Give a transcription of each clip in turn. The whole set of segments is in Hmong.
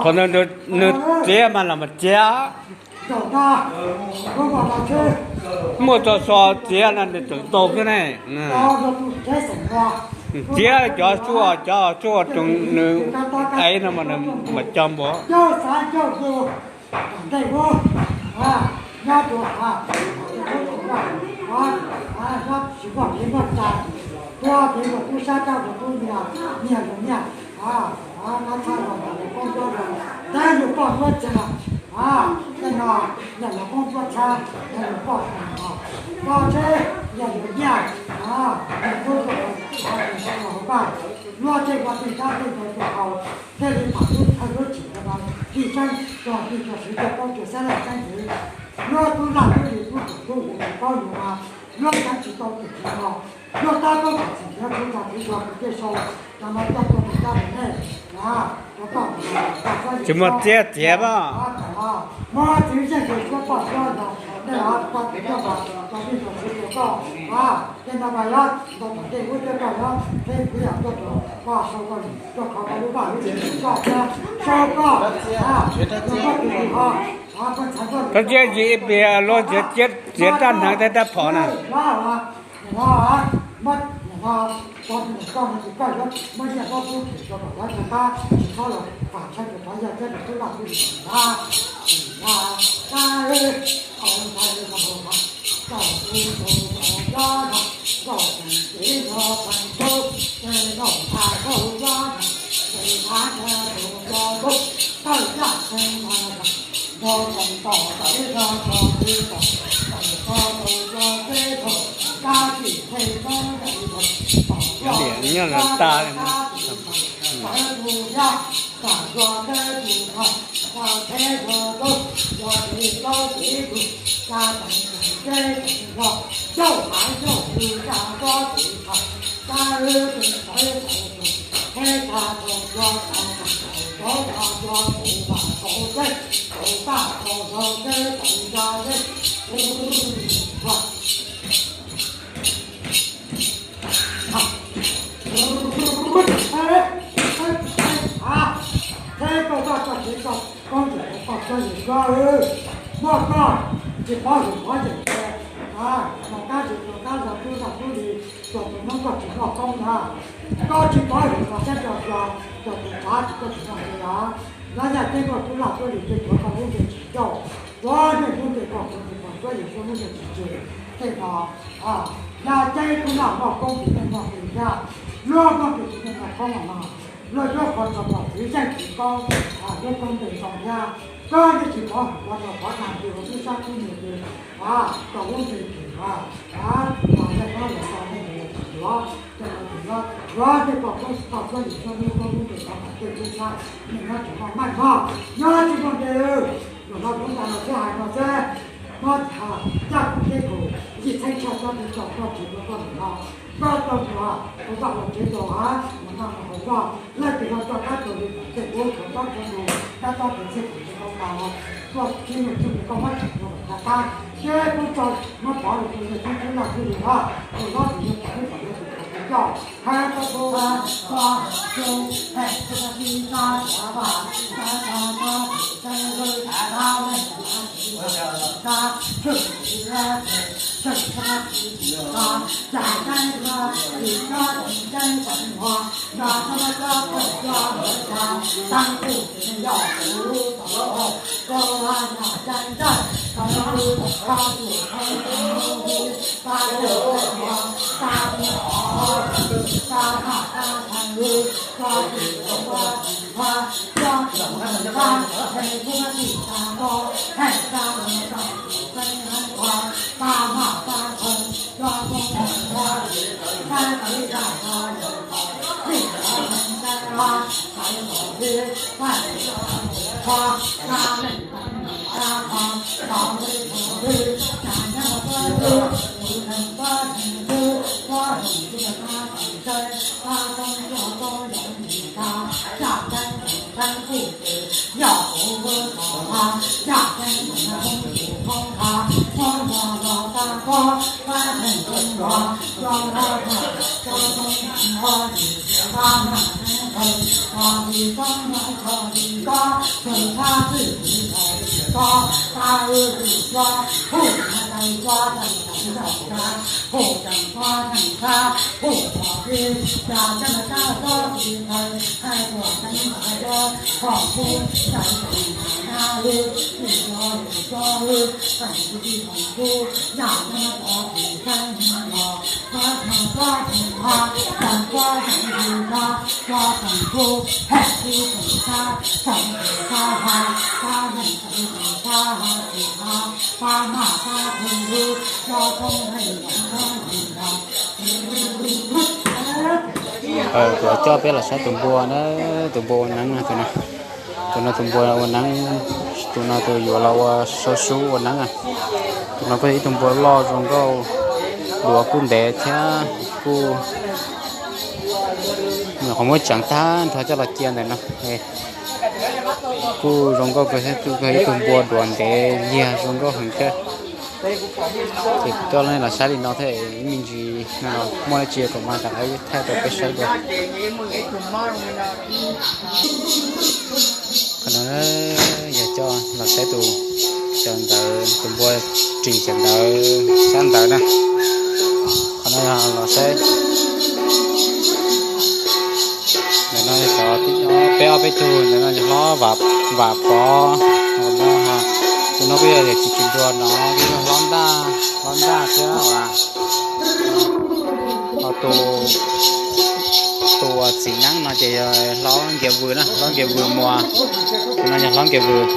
Qhov nws txiav mas los mas txiav. Muaj txog so txiav no nws tseem tau thiab ne. Txiav cov tshuaj, cov tshuaj tsoos nws ev no mas nws mam cog npua. Luag tej ua tej dab tej ntawd rau hauv, thiaj li mam tub thawj lub tsim rau no, tij seeb rau tij rau swv rau koob rau xeeb leej xeeb ntxwv. Luag tub laj tub li tub tub tub yus paub yus mas, luag yeej tsis tau tus txiv no, luag tab tom txim khiav kuv txog kuv txog kuv tej sau, no no coj tuaj rau dab rau nej, tsis muaj txiab txiav mas. Muab txiv zeej tus suab poj suab no, nej poj tus coj los rau nej tus txiv tus koj, tej no mas yog ntau tom tej ub coj koj yog, tej kuv yam coj rau koj sau koj, coj kho koj lub vaj lub tsev koj thiab, sau koj, koj tus ho, koj txhais koj. Koj txiab tsis ib pliag luag txiav, txiav rab hneev thiab rab phom na. Muab, muab, koj, koj yuav muab nyiaj muab kub thim rau kom lawv rov qab tsis txhob los pam tshaj tus qhov yog thiab tus tub laj tub li ntag. Tus ntag, ntag, ntag, ntag, ntag, ntag, ntag, ntag, Nyob lawm tas li no. Theb koj vaj koj tsev koj koob ntawm koj txoj yawg suab, muaj koj tsis pov hwm pov yeem ces, nom qab zis nom qab zog tub zog tub li, txog tus hnub koj tsis muaj koob na, koj tsis pov hwm koj txhab rau xyov, txog tus tsav ces koj tsis muaj nqi os. Nyob yaj teb koj tub laj tub li ces tuav koj lub npe tsis coj, tuav nej lub npe koj tus tus pov suab yawg suab lub npe tsis tseg. Tej no, yaj teb tub laj muaj koob ces nej muaj nqi thiab, luag muaj nqi ces nej muaj koob no. Luag yuav qhov txog kom txiv zeej txiv koob, yuav koob npe ntoo thiab. Koj yeej tsis pov hwm ua rau qhov nag ntws ua tub sab tub nws ces, tau lub npe ces, mas yog koj los tau nej mus tsis yuav, ces los tsis yuav, yuav tej koj koob tau suab yim suab lub koob lub npe tau kom tej lub sab, nej nyob tsis muaj meej mog, nyob tsis muaj nqi. Zaum no kuv nqa los sib hais no xwb, muab caj kuv teb kuv yij txheeb tshaj txob txheeb tso koj tsev rau koj ntawm no, koj tau mus, kuv vaj ua tsev rau, mus noj mus haus koj, leej twg ho rov qab rau li tom tej ub khaws tsob khaws ntug, tab tsob khaws txhiaj khaws tsis tau tas los, koj txhiab nyuj txhiab nqi koj muab tsim rau kom tag qab, seb kuv tso muab pov los rau yawg tub tub laj tub li os, tus hlob tus yawg pom ib pom yawg tus pom tus Kuv coj peb los saib tus npua na, tus npua ua neeb no, tus no, tus no tus npua ua neeb, tus no tus yuav los ua sau sub ua neeb. Tus no kuj yog ib tug npua loj zoo nkauj, duav kuj ntev thiab kuj nyuam qhuav muab tseev tag nrho coj los cia ntawm no. Kuj zoo nkauj kawg thiab, kuj yog ib tug npua duav ntev liag zoo nkauj heev thiab. Ces coj nej los saib li no thiab, ib me ntsis no muaj dab tsi kuv mam rov qab thaij rau peb saib dua. Qhov no yog coj los saib tus, cov ntawv, tus npua ris cov ntawv, sab ntawv na. Qhov no yog los saib, ntawm no yog cov peb ob peb tug, ntawm no yog hlob Vam Pov, tus no kuj yog yawm txiv ris npua no, kuj yog hlob Ntaj, hlob Ntaj thiab. Ho tus, tus txiv neeb no ces yog hlob Nkias Vws na, hlob Nkias Vws Muas, tus no yog hlob Nkias Vws.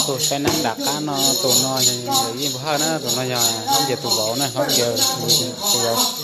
Tus saib neeb nram qab no, tus no yog Yeej Npus Hawj na, tus no yog hlob Nkias tus vauv na, hlob Nkias tus vauv.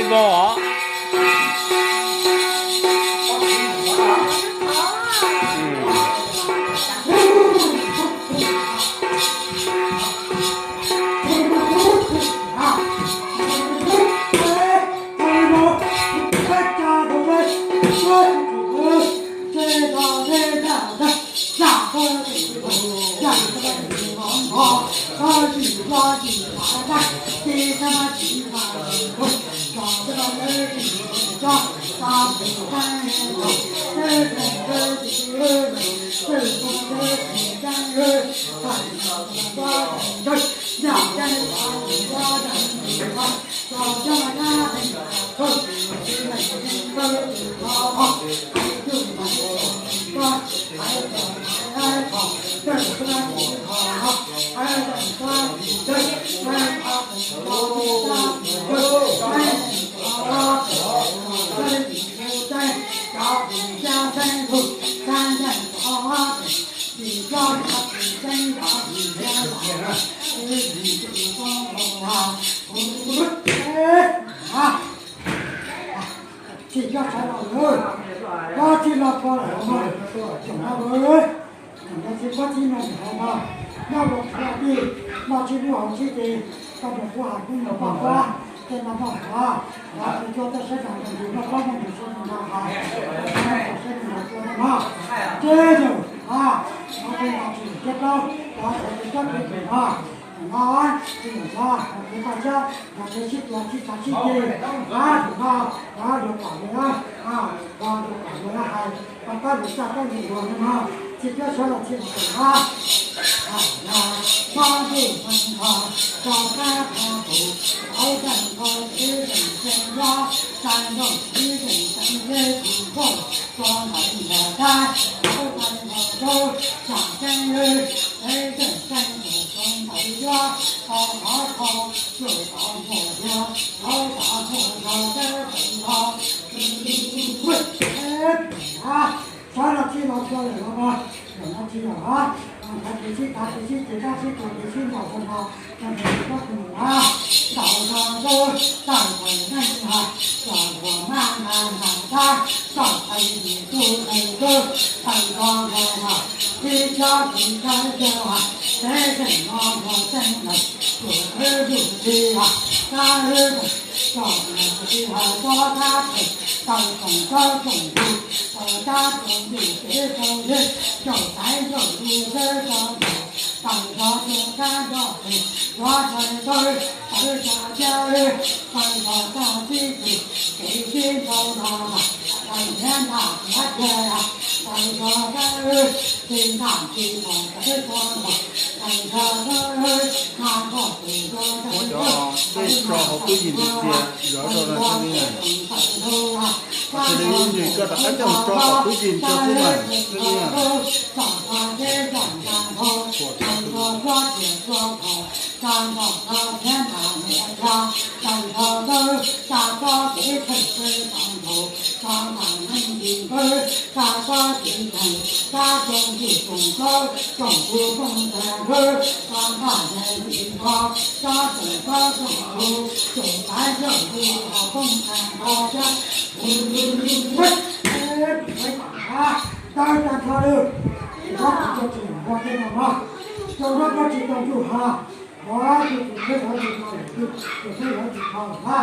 Vos. Tsis coj sawv los lawm, koj tsis los puas lawm mas, tsoom no lawm, tsis koj tsis no hauv mas, nyob rau tij no tsis muaj hauv tsis ces koj mus kuv hais kuv mus poj kuab, tej no poj kuab, los tsis coj tej sab nrag ntawd noj plaub muaj ntsis sab nrag hais, sab nrag tua no, ces yog a, no tej no tsis coj plaub, los tsis coj tej tus no, no tsis yog no, no tsis paj xyab, no tsis sib tua tsis xav sib ceg, a, no, no luag pom luag, a, no luag pom luag hais, no koj luag txaj koj luag luag no, tsis coj sawv los tsis los tau a. Hais no, mob ntuj mob nqho, tso kab qhov tus, tau tag nrho tib zeeg xeeb nyob, tag nrho tib zeeg xeeb zeb tus nkauj, tso ntawm nram dab, tau tag nrho zaub, tsa xeeb lwj, tib zeeg xeeb tus tso ntawm yuav, tau qhov qhov, tsuj tau muaj yuav, tau tau muaj yog teb tau nrho. Sawv los tsis los tso lawm los mas, lawm no tsis los a, ntawd tus sib tav tus sib ceg dab sib tua tus sib ntaus tag nrho, tag nrho tus koj tus mus a, ntaus nrho zaub, tawm tawm neej a, txom luag mab nqa nqa dab, txom qe tus tub qe tub, tawm nrho nrho a, tib tsob tib tsob yawg a, teb zeej no luag xeeb lawm, tus wb yug li a, kab wb tsom tus tib a, tsob kab phem, tawm tsoom tsob tsoom yug, tawm kab tsoom yug kev tau yeg, caum taiv caum yug seb tso nkaus, tawm nrho tus kab nroj phem, yuav tawm tawm tawm tsa cab, tawm nrho tag sib ceg, kev sib ntaus nrho mas, tawm nrho nrho tiav ceg, tawm nrho tawm tsis nrho tsis nrho tawm tso nrho, tawm nrho tawm mas nrho tus nrho tawm tso hauv tub yim ntsia, zov rau no tsis li na. Ua tsis li ib ntsis koj rov qab coj mus tso tom tub yim ntsia xwb mas, tsis li na. Tawm tag nrho lawm, tsis muab kuv cov tseem npog tej no mog, rau qhov koj tsis tau ntuj ha, ua tus tus teb lawv tsis tau lawm, tus teb lawv tsis tau lawm na,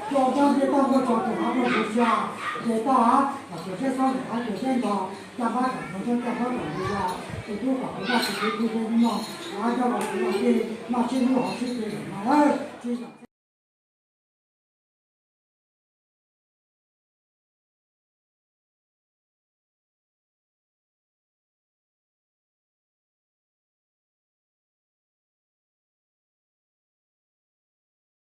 tso nrog nce toj nrog tso tus hav nrog tus xya, nce toj hav kom tus teb xob tus hav tus teb nrog, caj fab kom tus teb caj fab kom tus ya, tus tub kom tus daj tus txiv tus txiv tus nyuj, ua coj los tus ya tij noj sib hlub hauv sib ceg lawm no lawm tsis